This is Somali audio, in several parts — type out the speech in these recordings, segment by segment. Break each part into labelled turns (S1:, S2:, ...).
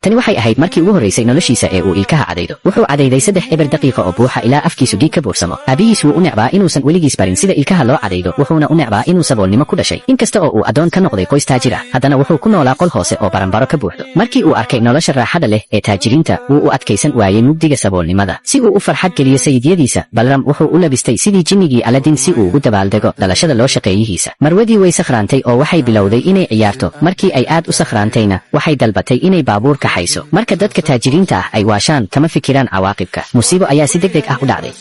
S1: Tani waxay ahayd markii ugu horraysay noloshiisa ee uu ilkaha cadaydo. Wuxuu cadayday 3 0 daqiiqo oo buuxa ilaa afkiisu dhiig ka buursamo. Aabihiis wuu u necbaa inuusan weligiis barin sida ilkaha loo cadaydo, wuxuuna u necbaa inuu saboolnimo ku dhashay. Inkasta oo uu addoon ka noqday qoys taajir ah, haddana wuxuu ku noolaa qol hoose oo baranbaro ka buuxdo. Markii uu arkay nolosha raaxada leh ee taajiriinta, wuu u adkaysan waayey mugdiga saboolnimada. Si uu u farxad geliyo sayidyadiisa, Balram wuxuu u labistay sidii jinnigii Aladin si uu ugu dabaaldego dhalashada loo shaqeeyihiisa. Marwadii way sakhraantay oo waxay bilowday inay ciyaarto. Markii ay aad u sakhraantayna, waxay dalbatay inay baabuur kaxayso. Marka dadka taajiriinta ah ay waashaan, kama fikiraan cawaaqibka. Musiibo ayaa si degdeg ah u dhacday.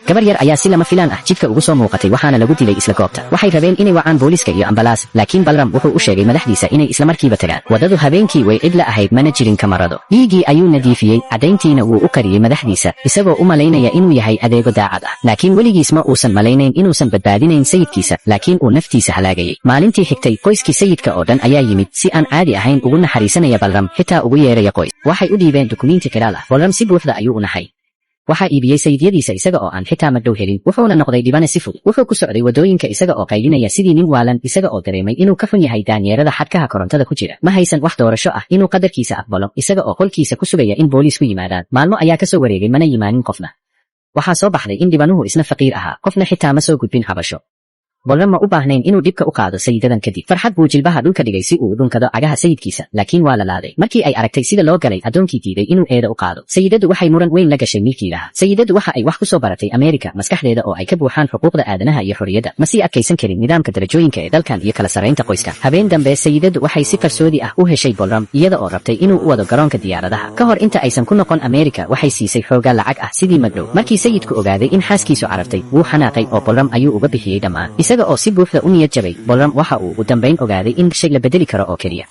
S1: Gabar yar ayaa si lama filaan ah jidka ugu soo muuqatay, waxaana lagu dilay isla goobta. Waxay rabeen inay wacaan booliiska iyo ambalaas, laakiin Balram wuxuu u sheegay madaxdiisa inay isla markiiba tagaan. Waddadu habeenkii way cidla ahayd, mana jirin kamarado. Dhiiggii ayuu nadiifiyey, caddayntiina wuu u qariyey madaxdiisa, isagoo u malaynaya inuu yahay adeego daacad ah. Laakiin weligiis ma uusan malaynayn inuusan badbaadinayn sayidkiisa, laakiin uu naftiisa halaagayay. Maalintii xigtay, qoyskii sayidka oo dhan ayaa yimid, si aan caadi ahayn ugu naxariisanaya Balram, xitaa ugu yeeraya qoys. Waxay u dhiibeen dukumiinti qiraal ah. Balram si buuxda ayuu u naxay. Waxaa iibiyey sayidyadiisa isaga oo aan xitaa magdhow helin, wuxuuna noqday dhibane si fudud. Wuxuu ku socday waddooyinka isaga oo qaylinaya sidii nin waalan, isaga oo dareemay inuu ka xun yahay daanyeerada xadhkaha korontada ku jira. Ma haysan wax doorasho ah inuu qadarkiisa aqbalo, isaga oo qolkiisa ku sugaya in booliisku yimaadaan. Maalmo ayaa ka soo wareegay, mana yimaanin qofna. Waxaa soo baxday in dhibanuhu isna faqiir ahaa, qofna xitaa ma soo gudbin cabasho. Balram ma u baahnayn inuu dhibka u qaado sayidadan kadib. Farxad buu jilbaha dhulka dhigay si uu u dhunkado cagaha sayidkiisa, laakiin waa la laaday. Markii ay aragtay sida loo galay addoonkii diiday inuu eeda u qaado, sayidadu waxay muran weyn la gashay milkiilaha. Sayidadu waxa ay wax ku soo baratay Ameerika, maskaxdeeda oo ay ka buuxaan xuquuqda aadanaha iyo xorriyadda. Ma sii adkaysan karin nidaamka darajooyinka ee dalkan iyo kala sarraynta qoyska. Habeen dambe, sayidadu waxay si qarsoodi ah u heshay Bolram, iyada oo rabtay inuu u wado garoonka diyaaradaha. Ka hor inta aysan ku noqon Ameerika, waxay siisay xoogaa lacag ah sidii magdhow. Markii sayidku ogaaday in xaaskiisu carartay, wuu xanaaqay oo Bolram ayuu uga bixiyey dhammaan. Isaga oo si buuxda u niyad jabay, Bolram waxa uu ugu dambayn ogaaday in shay la bedeli karo oo keliya.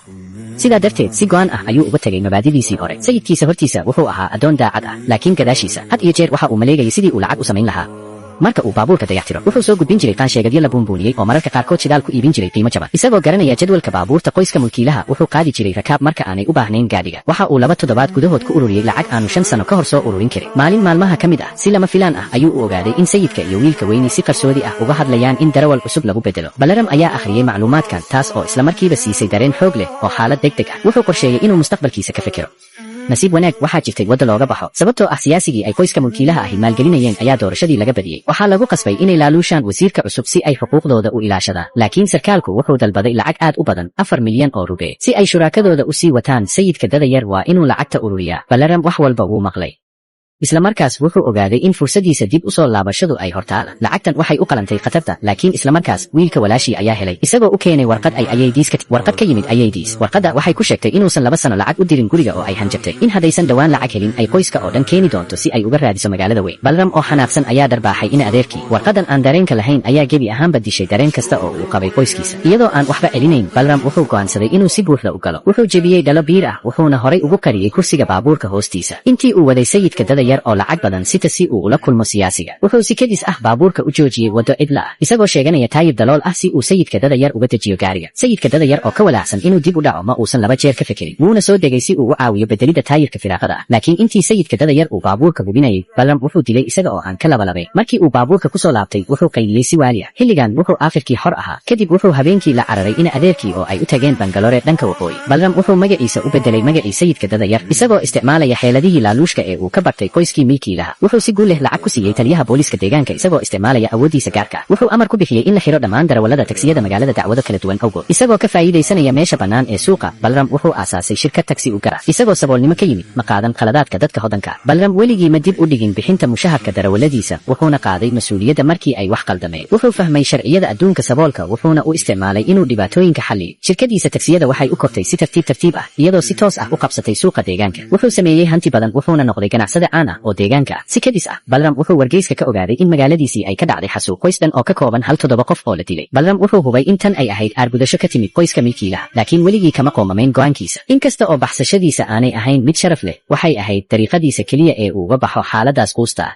S1: Sidaa darteed, si go'aan ah ayuu uga tegay mabaadidiisii hore. Sayidkiisa hortiisa wuxuu ahaa addoon daacad ah, laakiin gadaashiisa had iyo jeer waxa uu maleegayay sidii uu lacag u samayn lahaa. Marka uu baabuurka dayactiro, wuxuu soo gudbin jiray qaansheegadyo la buunbuuniyey oo mararka qaarkood shidaal ku iibin jiray qiimo jaban. Isagoo garanaya jadwalka baabuurta qoyska mulkiilaha, wuxuu qaadi jiray rakaab marka aanay u baahnayn gaadhiga. Waxa uu 2 toddobaad gudahood ku ururiyey lacag aanu 5 sano ka hor soo ururin karin. Maalin maalmaha ka mid ah, si lama filaan ah ayuu u ogaaday in sayidka iyo wiilka weyni si qarsoodi ah uga hadlayaan in darawal cusub lagu bedelo. Balaram ayaa akhriyey macluumaadkan, taas oo isla markiiba siisay dareen xoog leh oo xaalad degdeg ah. Wuxuu qorsheeyey inuu mustaqbalkiisa ka fikiro. Nasiib wanaag, waxaa jirtay waddo looga baxo, sababtoo ah siyaasigii ay qoyska mulkiilaha ahi maalgelinayeen ayaa doorashadii laga badiyey. Waxaa lagu qasbay inay laaluushaan wasiirka cusub si ay xuquuqdooda u ilaashadaan, laakiin sarkaalku wuxuu dalbaday lacag aad u badan, 4 milyan oo rubee, si ay shuraakadooda u sii wataan. Sayidka dada yar waa inuu lacagta ururiyaa. Balaram wax walba wuu maqlay. Isla markaas wuxuu ogaaday in fursadiisa dib u soo laabashadu ay hortaala. Lacagtan waxay u qalantay khatarta, laakiin isla markaas wiilka walaashii ayaa helay, isagoo u keenay warqad ay ayaydiis ka warqad ka yimid ayaydiis. Warqadda waxay ku sheegtay inuusan 2 sano lacag u dirin guriga oo ay hanjabtay in haddaysan dhowaan lacag helin, ay qoyska oo dhan keeni doonto si ay uga raadiso magaalada weyn. Balram oo xanaaqsan ayaa dharbaaxay ina adeerkii. Warqadan aan dareenka lahayn ayaa gebi ahaanba dishay dareen kasta oo uu qabay qoyskiisa. Iyadoo aan waxba celinayn, Balram wuxuu go'aansaday inuu si buuxda u galo. Wuxuu jebiyey dhalo biir ah, wuxuuna horay ugu qariyey kursiga baabuurka hoostiisa intii uu waday sayidka dada yar oo lacag badan sita si uu ula kulmo siyaasiga. Wuxuu si kedis ah baabuurka u joojiyey waddo cidla ah, isagoo sheeganaya taayir dalool ah, si uu sayidka dada yar uga dejiyo gaariga. Sayidka dada yar oo ka walaacsan inuu dib u dhaco ma uusan laba jeer ka fekerin, wuuna soo degay si uu u caawiyo bedelidda taayirka firaaqada ah. Laakiin intii sayidka dada yar uu baabuurka hubinayay, Balram wuxuu dilay isaga oo aan ka labalabayn. Markii uu baabuurka kusoo laabtay, wuxuu qayliyey si waali ah. Xilligan wuxuu aakhirkii xor ahaa. Kadib wuxuu habeenkii la cararay ina adeerkii oo ay u tageen Bangalore dhanka waqooyi. Balram wuxuu magaciisa u bedelay magacii sayidka dada yar, isagoo isticmaalaya xeeladihii laaluushka ee uu ka bartay qoyskii milkiilaha. Wuxuu si guul leh lacag ku siiyey taliyaha booliiska deegaanka, isagoo isticmaalaya awooddiisa gaarka ah. Wuxuu amar ku bixiyey in la xiro dhammaan darawallada taksiyada magaalada dacwado kala duwan awgood. Isagoo ka faa'iidaysanaya meesha bannaan ee suuqa, Balram wuxuu aasaasay shirkad taksi u gar ah. Isagoo saboolnimo ka yimid, ma qaadan khaladaadka dadka hodanka ah. Balram weligii ma dib u dhigin bixinta mushaharka darawalladiisa, wuxuuna qaaday mas-uuliyadda markii ay wax qaldameen. Wuxuu fahmay sharciyada adduunka saboolka, wuxuuna u isticmaalay inuu dhibaatooyinka xalliyo. Shirkadiisa taksiyada waxay u kortay si tartiib tartiib ah, iyadoo si toos ah u qabsatay suuqa deegaanka. Wuxuu sameeyey hanti badan, wuxuuna noqday ganacsade caan ah oo deegaanka ah. Si kadis ah, Balram wuxuu wargeyska ka ogaaday in magaaladiisii ay ka dhacday xasuuq qoys dhan oo ka kooban hal toddoba qof oo la dilay. Balram wuxuu hubay in tan ay ahayd aargudasho ka timid qoyska milkiilaha, laakiin weligii kama qoomamayn go'aankiisa. Inkasta oo baxsashadiisa aanay ahayn mid sharaf leh, waxay ahayd dariiqadiisa keliya ee uu uga baxo xaaladaas quusta ah.